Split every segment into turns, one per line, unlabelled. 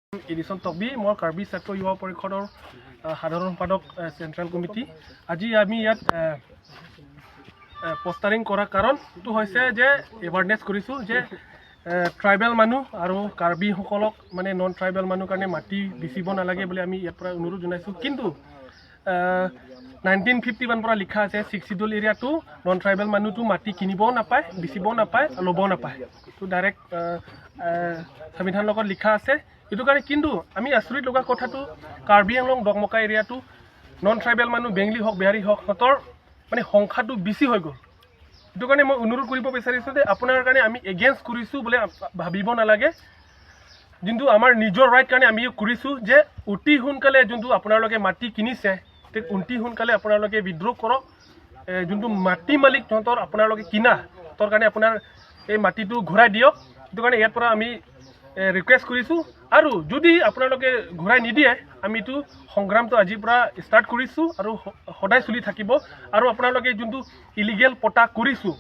এডিচন টবি। মই কাৰ্বি ছাত্ৰ যুৱ পৰিষদৰ সাধাৰণ সম্পাদক, চেণ্ট্ৰেল কমিটি। আজি আমি ইয়াত পষ্টাৰিং কৰাৰ কাৰণটো হৈছে যে এৱাৰনেছ কৰিছোঁ যে ট্ৰাইবেল মানুহ আৰু কাৰ্বিসকলক, মানে নন ট্ৰাইবেল মানুহ কাৰণে মাটি বেচিব নালাগে বুলি আমি ইয়াৰ পৰা অনুৰোধ জনাইছোঁ। কিন্তু 1951 পৰা লিখা আছে, ছিক্স চিডুল এৰিয়াটো নন ট্ৰাইবেল মানুহটো মাটি কিনিবও নাপায়, বেচিবও নাপায়, ল'বও নাপায়। এইটো ডাইৰেক্ট সংবিধানৰ লগত লিখা আছে। এইটো কাৰণে কিন্তু আমি আচৰিত লগা কথাটো, কাৰ্বি আংলং ডকমকা এৰিয়াটো নন ট্ৰাইবেল মানুহ, বেংগলী হওক, বিহাৰী হওক, সিহঁতৰ মানে সংখ্যাটো বেছি হৈ গ'ল। সেইটো কাৰণে মই অনুৰোধ কৰিব বিচাৰিছোঁ যে আপোনাৰ কাৰণে আমি এগেইনষ্ট কৰিছোঁ বুলি ভাবিব নালাগে। যোনটো আমাৰ নিজৰ ৰাইট কাৰণে আমি কৰিছোঁ যে অতি সোনকালে যোনটো আপোনালোকে মাটি কিনিছে, তে অতি সোনকালে আপোনালোকে উইড্ৰ কৰক। যোনটো মাটি মালিক সিহঁতৰ আপোনালোকে কিনা, তাৰ কাৰণে আপোনাৰ এই মাটিটো ঘূৰাই দিয়ক। সেইটো কাৰণে ইয়াৰ পৰা আমি ৰিকুৱেষ্ট কৰিছোঁ। আৰু যদি আপোনালোকে ঘূৰাই নিদিয়ে, আমিতো সংগ্ৰামটো আজিৰ পৰা ষ্টাৰ্ট কৰিছোঁ আৰু সদায় চলি থাকিব। আৰু আপোনালোকে যোনটো ইলিগেল পটা কৰিছোঁ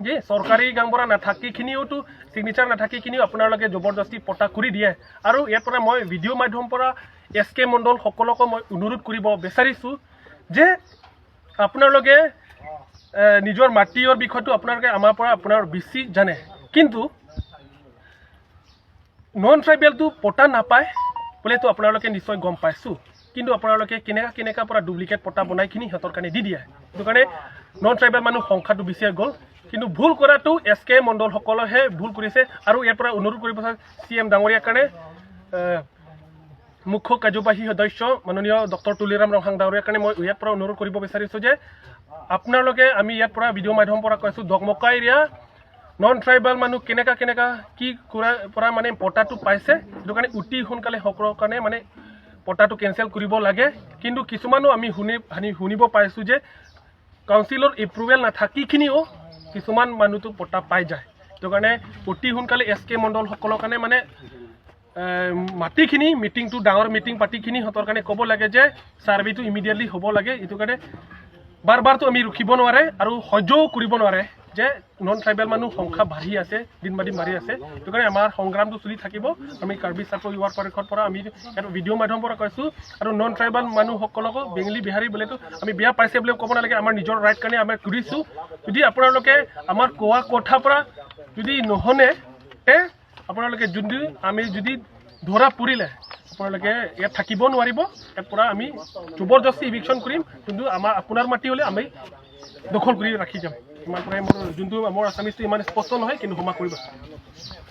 যে চৰকাৰী গাঁওবুঢ়া নাথাকিখিনিওতো, ছিগনেচাৰ নাথাকিখিনিও আপোনালোকে জবৰদস্তি পটা কৰি দিয়ে। আৰু ইয়াৰ পৰা মই ভিডিঅ' মাধ্যমৰ পৰা এছ কে মণ্ডলসকলকো মই অনুৰোধ কৰিব বিচাৰিছোঁ যে আপোনালোকে নিজৰ মাটিৰ বিষয়টো আপোনালোকে আমাৰ পৰা আপোনাৰ বেছি জানে, কিন্তু নন ট্ৰাইবেলটো পটা নাপায় বোলেতো আপোনালোকে নিশ্চয় গম পাইছোঁ। কিন্তু আপোনালোকে কেনেকা কেনেকা পৰা ডুপ্লিকেট পটা বনাইখিনি সিহঁতৰ কাৰণে দি দিয়ে। সেইটো কাৰণে নন ট্ৰাইবেল মানুহ সংখ্যাটো বেছি হৈ গ'ল। কিন্তু ভুল কৰাটো এছ কে মণ্ডলসকলেহে ভুল কৰিছে। আৰু ইয়াৰ পৰা অনুৰোধ কৰিব চি এম ডাঙৰীয়াৰ কাৰণে, মুখ্য কাৰ্যবাহী সদস্য মাননীয় ডক্টৰ তুলিৰাম ৰংহাং ডাঙৰীয়াৰ কাৰণে মই ইয়াৰ পৰা অনুৰোধ কৰিব বিচাৰিছোঁ যে আপোনালোকে, আমি ইয়াৰ পৰা ভিডিঅ' মাধ্যমৰ পৰা কৈছোঁ, ডকমকা এৰিয়া নন ট্ৰাইবেল মানুহ কেনেকা কেনেকা কি কৰাৰ পৰা মানে পটাটো পাইছে, সেইটো কাৰণে অতি সোনকালে সকলৰ কাৰণে মানে পটাটো কেঞ্চেল কৰিব লাগে। কিন্তু কিছুমানো আমি শুনিব পাইছোঁ যে কাউন্সিলৰ এপ্ৰুভেল নাথাকিখিনিও কিছুমান মানুহটো পটা পাই যায়। সেইটো কাৰণে অতি সোনকালে এছ কে মণ্ডলসকলৰ কাৰণে মানে মাটিখিনি মিটিংটো, ডাঙৰ মিটিং পাতিখিনি সিহঁতৰ কাৰণে ক'ব লাগে যে ছাৰ্ভেটো ইমিডিয়েটলি হ'ব লাগে। এইটো কাৰণে বাৰ বাৰটো আমি ৰখিব নোৱাৰে আৰু সহ্যও কৰিব নোৱাৰে যে নন ট্ৰাইবেল মানুহ সংখ্যা বাঢ়ি আছে, দিন বা দিন বাঢ়ি আছে। সেইটো কাৰণে আমাৰ সংগ্ৰামটো চলি থাকিব। আমি কাৰ্বি ছাত্ৰ যুৱ পৰিষদ পৰা আমি ইয়াত ভিডিঅ' মাধ্যমৰ পৰা কৈছোঁ। আৰু নন ট্ৰাইবেল মানুহসকলকো বেংগলী, বিহাৰী বোলেতো আমি বেয়া পাইছে বুলি ক'ব নালাগে। আমাৰ নিজৰ ৰাইট কাৰণে আমি কৰিছোঁ। যদি আপোনালোকে আমাৰ কোৱা কথাৰ পৰা যদি নুশুনে, তে আপোনালোকে যোনটো আমি যদি ধৰা পৰিলে আপোনালোকে ইয়াত থাকিব নোৱাৰিব। ইয়াৰ পৰা আমি জবৰদস্তি ইভিকশ্যন কৰিম। যোনটো আমাৰ আপোনাৰ মাটি হ'লে আমি দখল কৰি ৰাখি যাম। ইমান পৰাই মোৰ যোনটো মোৰ আছামিজটো ইমান স্পষ্ট নহয়, কিন্তু ক্ষমা কৰিব।